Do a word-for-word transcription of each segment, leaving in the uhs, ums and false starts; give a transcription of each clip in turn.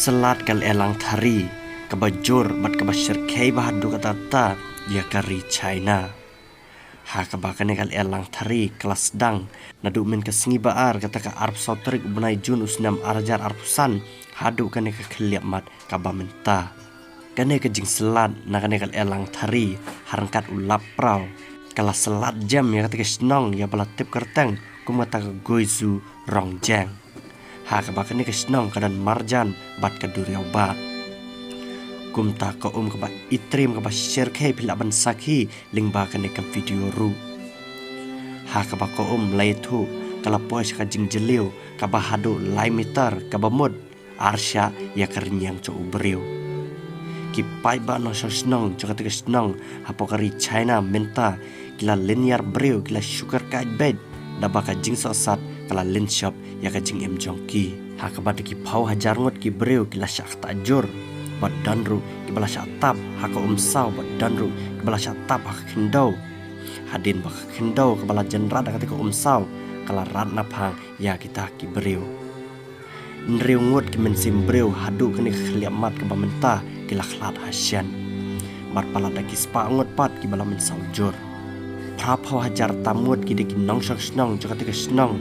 Slad ka lyer langthari kaba jur bad kaba shyrkhei bha haduh katta katta ïa ka ri China. Ha kaba kane ka lyer langthari ka la sdang naduh mynta ka sngi ba ar kata ka arphew saw tarik u bnai Jun u snem ar hajar arphew san haduh kane ka khlieh mat kaba mynta. Kane ka jingslad na kane ka lyer langthari ha ryngkat u lap praw ka la slad jem ïa kata ka shnong ïa ba la tip kyrteng kum kata ka Guizhou Rongjeng. Ha kaba kane ka shnong ka don marjan bad ka duriaw Bah. Kumta ka um kaba itriem kaba shyrkhei phi lah ban sakhi lyngba kane ka video ruh. Ha kaba ka um la ïathuh ka la poi sha ka jingjylliew kaba haduh lai meter kaba mut ar shah ïa ka rynïeng jong u briew. Ki paidbah nongshong shnong jong kata ka shnong hapoh ka ri China mynta ki la lynñiar briew ki la shu kyrkait beit da ba ka jingsohsat ka la lynshop ïa ka jingim jong ki. Ha kaba da ki phew hajar ngut ki briew ki la shah ktah jur bad don ruh kiba la shah tap ha ka umsaw bad don ruh kiba la shah tap ha ka khyndew. Hadien ba ka khyndew kaba la jynrat da kata ka umsaw ka la rat naphang ïa kita ki briew. Hynriew ngut ki mynsiem briew haduh kane ka khlieh mat kaba mynta ki la khlad ha shen. Bad palat da ki spah ngut pat kiba la mynsaw jur. Phra phew hajar tam ngut ki dei ki nongshong shnong jong kata ka shnong.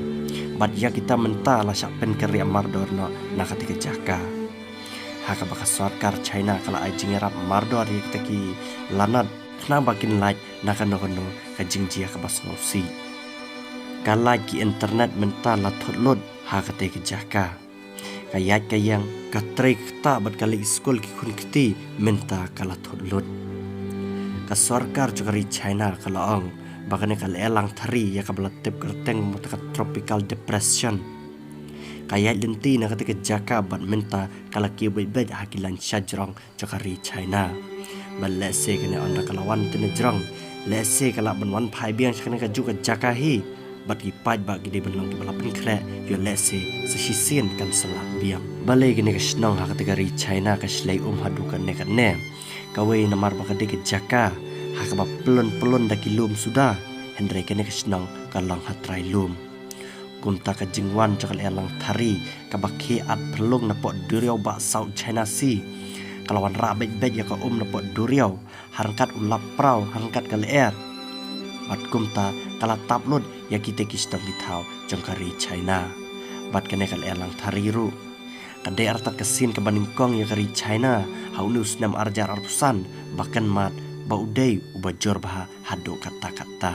Bad ïa kita mynta la shah pynkynriah mardor noh na kata ka jaka. Ha kaba ka sorkar China ka la ai jingïarap mardor ïa kita ki lanot khnang ba kin lait na kano kano ka jingjia kaba sngewsih. Ka lait ki internet mynta la thut lut ha kata ka jaka. Ka ïaid ka ïeng, ka trei ka ktah bad ka leit skul ki khun kti mynta ka la thut lut. Ka sorkar jong ka ri China ka la ong ba kane ka lyer langthari ïa kaba la tip kyrteng kum kata ka tropical depression ka ïaid lynti na kata ka jaka bad mynta ka la kiew beit beit ha ki lain shajrong jong ka ri China. Bad lehse kane ynda ka la wan te na jrong, lehse ka lah ban wan phai biang sha kane kajuh ka jaka hi. Bad ki paidbah ki dei ban long kiba la pynkhreh ïoh lehse sa shisien kan sa lah biang. Balei kane ka shnong ha kata ka ri China ka shlei um haduh kane kane? Kawei namar ba ka dei ka jaka ha kaba pyllun pyllun da ki lum suda, hynrei kane ka shnong ka long ha trai lum. Kumta ka jingwan jong ka lyer langthari kaba khie at phyllung napoh duriaw Bah South China Sea ka la wanrah beit beit ïa ka um napoh duriaw ha ryngkat u lap praw ha ryngkat ka lyer. Bad kumta ka la tap lut ïa kita ki shnong ki thaw jong ka ri China. Bad kane ka lyer langthari ruh ka dei artat ka sien kaba nyngkong ïa ka ri China ha une u snem ar hajar arphew san ba kynmaw ba u dei uba jur bha haduh katta katta.